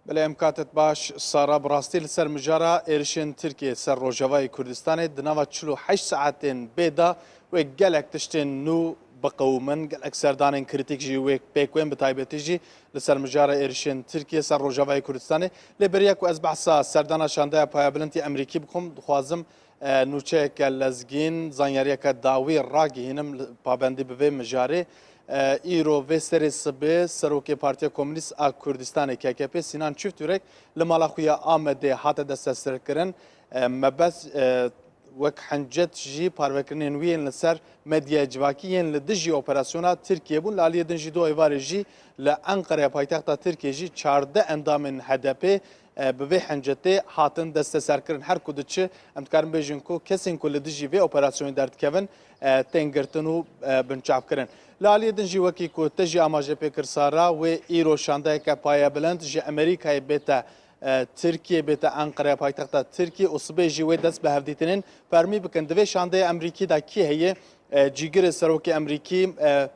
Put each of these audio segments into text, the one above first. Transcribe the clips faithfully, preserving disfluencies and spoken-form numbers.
Belê, em katet baş, Sara, bi rastî li ser mijara êrişên Tirkiyê ser Rojavayê Kurdistanê di nava çil û heşt saetên bê de wê gelek tiştên nû biqewimin, gelek serdanên krîtîk jî wê pêk bên, bi taybetî jî li ser mijara êrişên Tirkiyê ser Rojavayê Kurdistanê. Lê beriya ku ez behsa serdana şandeya payebilind ya Emerîkî bikim, dixwazim, e, nûçeyeke lezgîn, zanyariyeke dawî ragihînim, li, pabendî bi vê mijarê. E, îro vê serê sibê Serokê Partiya Komûnîst a Kurdistanê, K K P, Sînan Çiftyurek li mala xwe ya Amedê hate desteserkirin. E, mebest, e, wek hincet jî parvekirinên wî yên li ser medyaya civakî yên li dijî operasyona Tirkiyê bûn. Li aliyê din jî du êvarê jî li Enqerê, paytexta Tirkiyê jî çardeh endamên H D P, e, bi vê hincetê hatin desteserkirin. Her ku diçi, em dikarin bêjin ku kesên ku li dijî vê operasyonê derdikevin, e, tên girtin û, e, binçavkirin. Li aliyê din jî, wekî ku te jî amaje pê kir Sara, wê îro şandeyeke payebilind ji Amerîkayê bête, e, Tirkiyê, bête Enqere, paytexta Tirkiyê û sibê jî wê dest bi hevdîtinên fermî bikin. Di vê şandeya Emerîkî de kî heye? E, cîgirê serokê Emerîkî, e,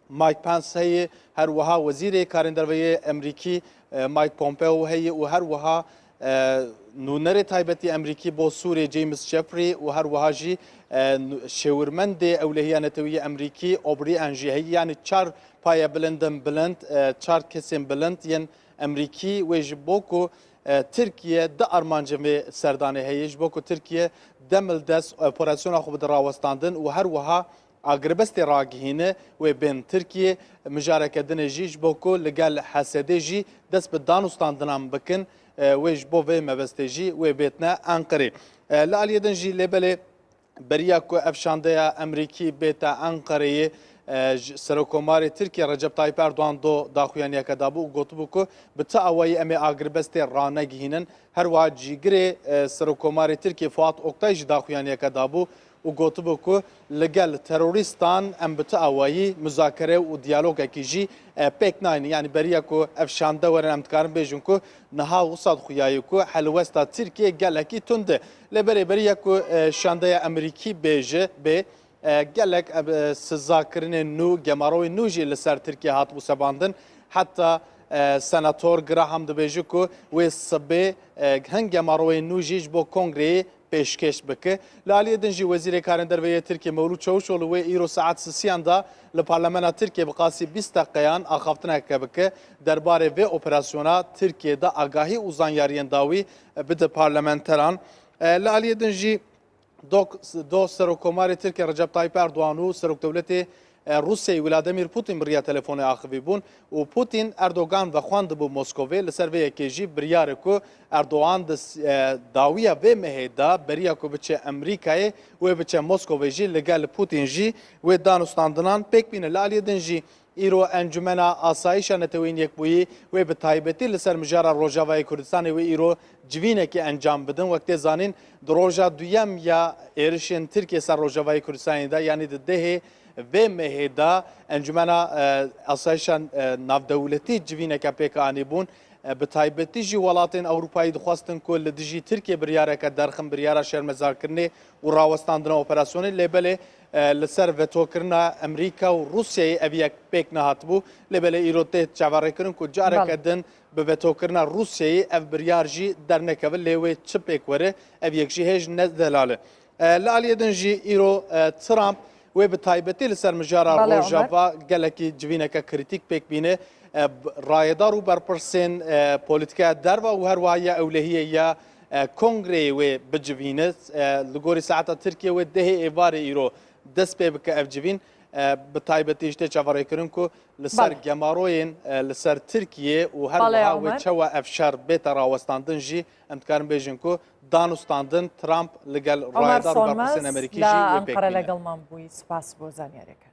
Mike Pence heye, her wiha Wezîrê Karên Derve yê Emerîkî, e, Mike Pompeo heye û her wiha, e, nûnerê taybetî Emerîkî bo Sûriyê James Jeffrey û her wiha jî, e, nû-, şêwirmendê ewlehiya netewî yê Emerîkî O'Brien jî heye. Yanî çar payebilindin bilind, e, çar kesên bilind yên Emerîkî wê ji bo ku, e, Tirkiye di armancên vê serdanê heye, ji bo ku Tirkiye dem li dest operasyona xwe bide rawestandin û her wiha agirbestê ragihîne wê bên Tirkiyê, mijareke dinê jî ji bo ku li gel H S D'ê jî dest bi danûstandinan bikin, e, wê ji bo vê mebestê jî wê bêtine Enqerê. E, li aliyê din jî lê belê beriya ku ev şandeya Emerîkî bête Enqereyê, e, ji Serokkomarê Tirkiyê Recep Tayyip Erdoğan do daxuyaniyeke dabû û gotibû ku bi ti awayî em ê agirbestê ranegihînin. Her wiha cîgirê, e, Serokkomarê Tirkiyê Fuat Oktay jî daxuyaniyeke dabû û gotibû ku li gel terorîstan em bi ti awayî muzakere û diyalogekî jî, e, pêk naynin. Yanî beriya ku ev şande werin, em dikarin bêjin ku niha wisa dixuyaye ku helwesta Tirkiyê gelekî tund e. Lê belê beriya ku, e, şandeya Emerîkî bêje, bê, e, gelek, e, sizakirinên nû, gemaroyên nû jî li ser Tirkiye hatibû sebandin. Heta, e, Senator Graham dibêje ku wê sibê, e, hin gemaroyên nû jî ji bo kongreyê pêşkêş bike. Li aliyê din jî Wezîrê Karên Derve yê Tirkiyê Mewlût Çavuşoğlu wê îro saet sisiyan de li Parlamena Tirkiyê bi qasî bîst deqeyan axaftineke bike, derbarê vê operasyona Tirkiyê de agahî û zanyariyên dawî bide parlamenteran. E, li aliyê din jî Dok-, do Serokkomarê Tirkiyê Recep Tayyip Erdoğan û Serokdewletê, e, Rûsyayê Vladimir Putin bi riya telefonê axivî bûn û Putin Erdogan vexwendibû Moskovê. Li ser vê yekê jî biryar e ku Erdogan di s-, e, dawiya vê mehê de beriya ku biçe Emerîkayê, wê biçe Moskovê jî li gel Putin jî wê danûstandinan pêk bîne. Li aliyê din jî Îro Encûmena Asayîşa Neteweyên Yekbûyî wê bi taybetî li ser mijara Rojavayê Kurdistanê wê îro civînekê encam bidin. Wek tê zanîn, di roja duyem ya êrişên Tirkiyê ser Rojavayê Kurdistanê de, yanî di dehê vê mehê de Encûmena, e, Asayîşa, e, Navdewletî civîneke pêk anîbûn. E, bi taybetî jî welatên Ewropayî dixwestin ku li dijî Tirkiyê biryareke derxin, biryara şermezarkirinê û rawestandina operasyonê, lê belê, e, li ser vetokirina Emerîka û Rûsyayê ev yek pêk nehatibû. Lê belê îro tê çaverêkirin ku careke Belê. din bi vetokirina Rûsyayê ev biryar jî dernekeve, lê wê çi pêk were, ev yek jî hêj ne delal e. E, li aliyê din jî îro, e, Trump wê bi taybetî li ser mijara Belê, Omer. Rojava gelekî civîneke krîtîk pêk bîne. E, b-, rayedar û berpirsên, e, polîtîkaya derve û her wiha ya ewlehiyê ya, e, kongreyê wê bicivîne. E, li gorî saeta Tirkiyê wê dehê êvarê îro dest pê bike ev civîn. E, bi taybetî jî tê çaverêkirin ku li ser Belê. gemaroyên, e, li ser Tirkiyê û her Belê, wiha wê Omer. çawa ev şer bête rawestandin jî em dikarin bêjin ku danûstandin Trump li gel Omer rayedar û berpirsên Sönmez Emerîkî jî li wê pêk Ankara bîne. Legelman bûyî. Spas bo zanyariyeke.